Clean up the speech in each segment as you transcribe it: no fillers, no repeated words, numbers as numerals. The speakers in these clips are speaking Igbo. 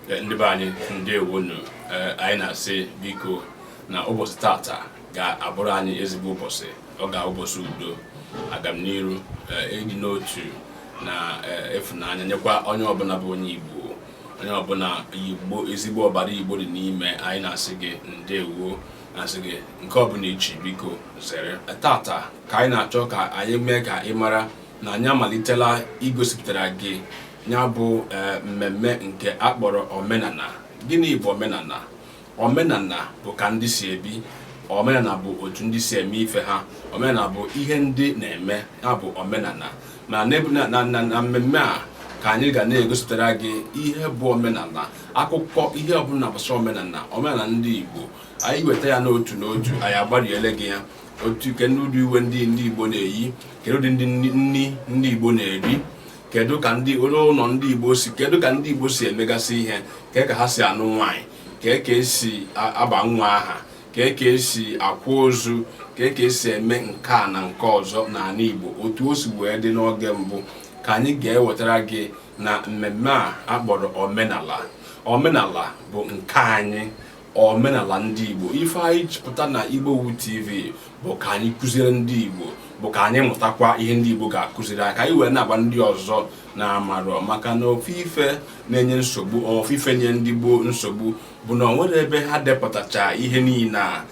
Ndị be anyị, ndewonu. Anyị na-asị, biko, na ụbọchị tata ga-abụrụ anyị ezigbo ụbọchị. Ọ ga ụbọchị udo, agamniru, ịdị n'otu na ịfụnanya, nyekwa onye ọbụla bụ onye Igbo, onye ọbụla Igbo, ezigbo ọbara Igbo dị n'ime. Anyị na-asị gị ndewo, na-asị gị nke ọbụla ichi, biko zere. Tata ka anyị na-achọ ka anyị mee ka ị mara na anyị amalitela igosipụtara gị ya bụ mmemme nke akpọrọ omenala. Gịnị bụ omenala? Omenala bụ ka ndị si ebi. Omenala bụ otu ndị si eme ife ha. Omenala bụ ihe ndị na-eme, ya bụ omenala. Ma na mmemme a ka anyị ga na-egosipụtara gị ihe bụ omenala, akụkọ, ihe ọbụla gbasara omenala, omenala ndị Igbo. Anyị weta ya n'otu n'otu, anyị agbariele gị ya otu kedu ụdị uwe ndị Igbo na-eyi, kedu ụdị ndị nni ndị Igbo na-eri, kedu ka ndị ụlọ ndị Igbo si, kedu ka ndị Igbo si emegasị ihe, kee ka ha si anụ nwaanyị, kee ka esi aba nwa aha, kee ka esi akwa ozu, kee ka esi eme nke a na nke ọzọ n'ala Igbo, otu o si wee dị n'oge mbụ, ka anyị ga-ewetara gị na mmemme a akpọrọ omenala. Omenala bụ nke anyị, omenala ndị Igbo. Ife anyị pụta na Igbowood TV bụ ka anyị kụziere ndị Igbo, bụ ka anyị mụtakwa ihe ndị Igbo ga-akụziri anyị, ka anyị wee na-agba ndị ọzọ na-amarọ, maka na ofu ife na-enye nsogbu, ofu ife nye ndị gboo nsogbu bụ na o nwere ebe ha depụtacha ihe niile a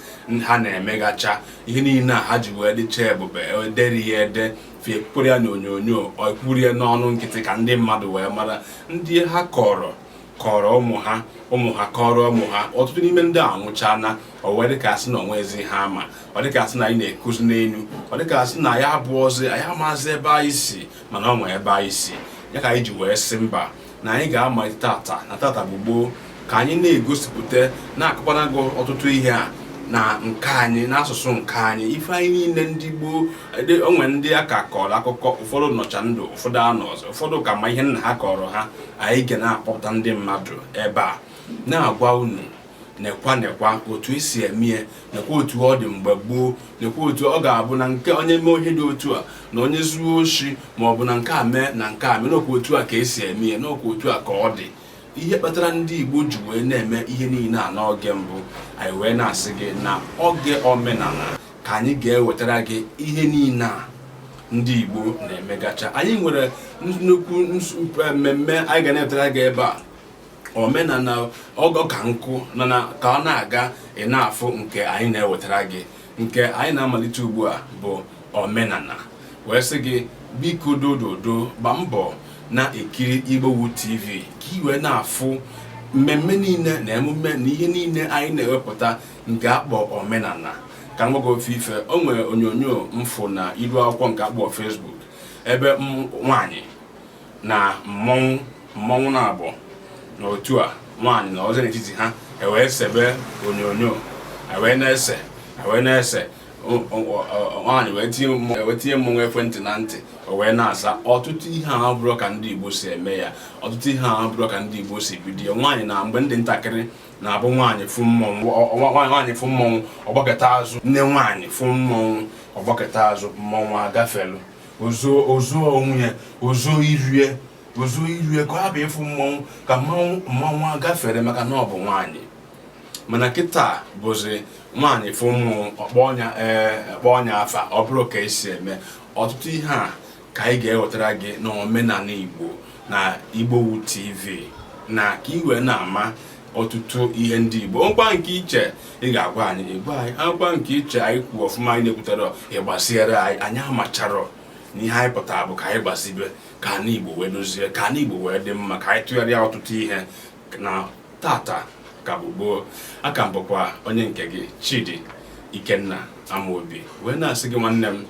ha na-emegacha, ihe niile a ha ji wee dịcha ebube. Ederi ya ede, fekwuru ya n'onyonyo, ekwuru ya n'ọnụ nkịtị ka ndị mmadụ wee mara. Ndị ha kọrọ kọrọ ụmụ ha, ụmụ ha kọrọ ụmụ ha. Ọtụtụ n'ime ndị a anwụchana. O wee dịka asị na onwezi ha ama, ọ dịka asị na anyị na-ekuzi n'elu, ọ dịka asị na ya abụọzi, anyị amazi ebe anyị si, mana ọ nwee ebe anyị si. Ya ka anyị ji wee sị mba, na anyị ga-amalite tata, na tata bụ gboo, ka anyị na-egosipụta, na-akọkwana gị ọtụtụ ihe a na nke anyị, n'asụsụ nke anyị, ife anyị niile ndị gboo. Onwe ndị a ka kọrọ akụkọ, ụfọdụ nọcha ndụ, ụfọdụ anọ ọzọ, ụfọdụ ka ma ihe nna ha kọrọ ha. Anyị ga na-akpọpụta ndị mmadụ ebe a na-agwa unu, nekwa, nekwa otu esi eme ya, nekwa otu ọ dị mgbe gboo, nekwa otu ọ ga-abụ na nke onye mee ihe dị otu a, na onye zuo oshi, ma ọ bụ na nke a mee, na nke a mee, n'okwa otu a ka esi eme ya, n'okwa otu a ka ọ dị. Ihe kpatara ndị Igbo ji wee na-eme ihe niile a n'oge mbụ, anyị wee na-asị gị na oge omenala ka anyị ga-ewetara gị ihe niile a ndị Igbo na-emegacha. Anyị nwere nnukwu mmemme anyị ga na-ewetara gị ebe a, omenala ọgọ ka nkụ na ka ọ na-aga. Ị na-afụ nke anyị na-ewetara gị, nke anyị na-amalite ugbu a bụ omenala, wee sị gị, biko, dododo, gba mbọ na-ekiri Igbowood TV ka ị wee na-afụ mmemme niile na emume na ihe niile anyị na-ewepụta nke akpọ omenala. Ka m gwa gị ofe ife, o nwere onyonyo mfụ na iru akwụkwọ nke akpọ Facebook, ebe nwaanyị na mmọnwụ, mmọnwụ na-abụ na otu a, nwaanyị na ọzọ n'etiti ha, ewee sebe onyonyo, ewee na-ese, ewee na-ese. Nwaanyị wee tinye mmọnwụ ekwentị na ntị, o wee na-asa. Ọtụtụ ihe a bụrụ ka ndị Igbo si eme ya, ọtụtụ ihe a bụrụ ka ndị Igbo si bido ya. Nwaanyị na mgbe ndị ntakịrị na-abụ nwaanyị fụ mmọnwụ, nwaanyị fụ mmọnwụ, ọgbakọta azụ. Nne nwaanyị fụ mmọnwụ, ọgbakọta azụ, mmọnwụ agafelu, ozo ozo onwe ya, ozo irie, ozo irie, ka ọ hapụ ịfụ mmọnwụ, ka mmọnwụ mmọnwụ agafere, maka na ọ bụ nwaanyị. Mana kịta bụzi nwaanyị fụ mmọnwụ, ọkpọ ọnya, ee, ọkpọ ọnya afa. Ọ bụrụ ka esi eme ọtụtụ ihe a ka anyị ga-ewetara gị n'omenala Igbo na Igbowood TV, na ka ị wee na-ama ọtụtụ ihe ndị Igbo. Nkwa nke iche ị ga-agwa anyị, ịgwa anyị akwa nke iche anyị kwuo ọfụma, anyị na-ekwutere, ịgbasiere anyị. Anyị amacharọ na ihe anyị pụtara bụ ka anyị gbazibe, ka ala Igbo wee dozie, ka ala Igbo wee dị mma, ka anyị tụgharịa ọtụtụ ihe na tata ka bụ gboo. Aka m bụkwa onye nke gị, Chidi Ikenna Amaobi, wee na-asị gị, nwanne m,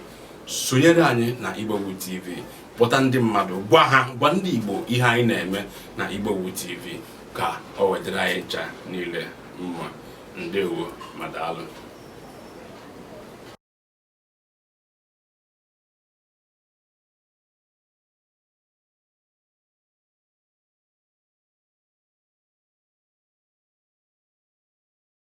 sonyere anyị na Igbowood TV. Kpọta ndị mmadụ, gwa ha, gwa ndị Igbo ihe anyị na-eme na Igbowood TV, ka o wetara anyị ncha niile mma. Ndewo ma daalụ.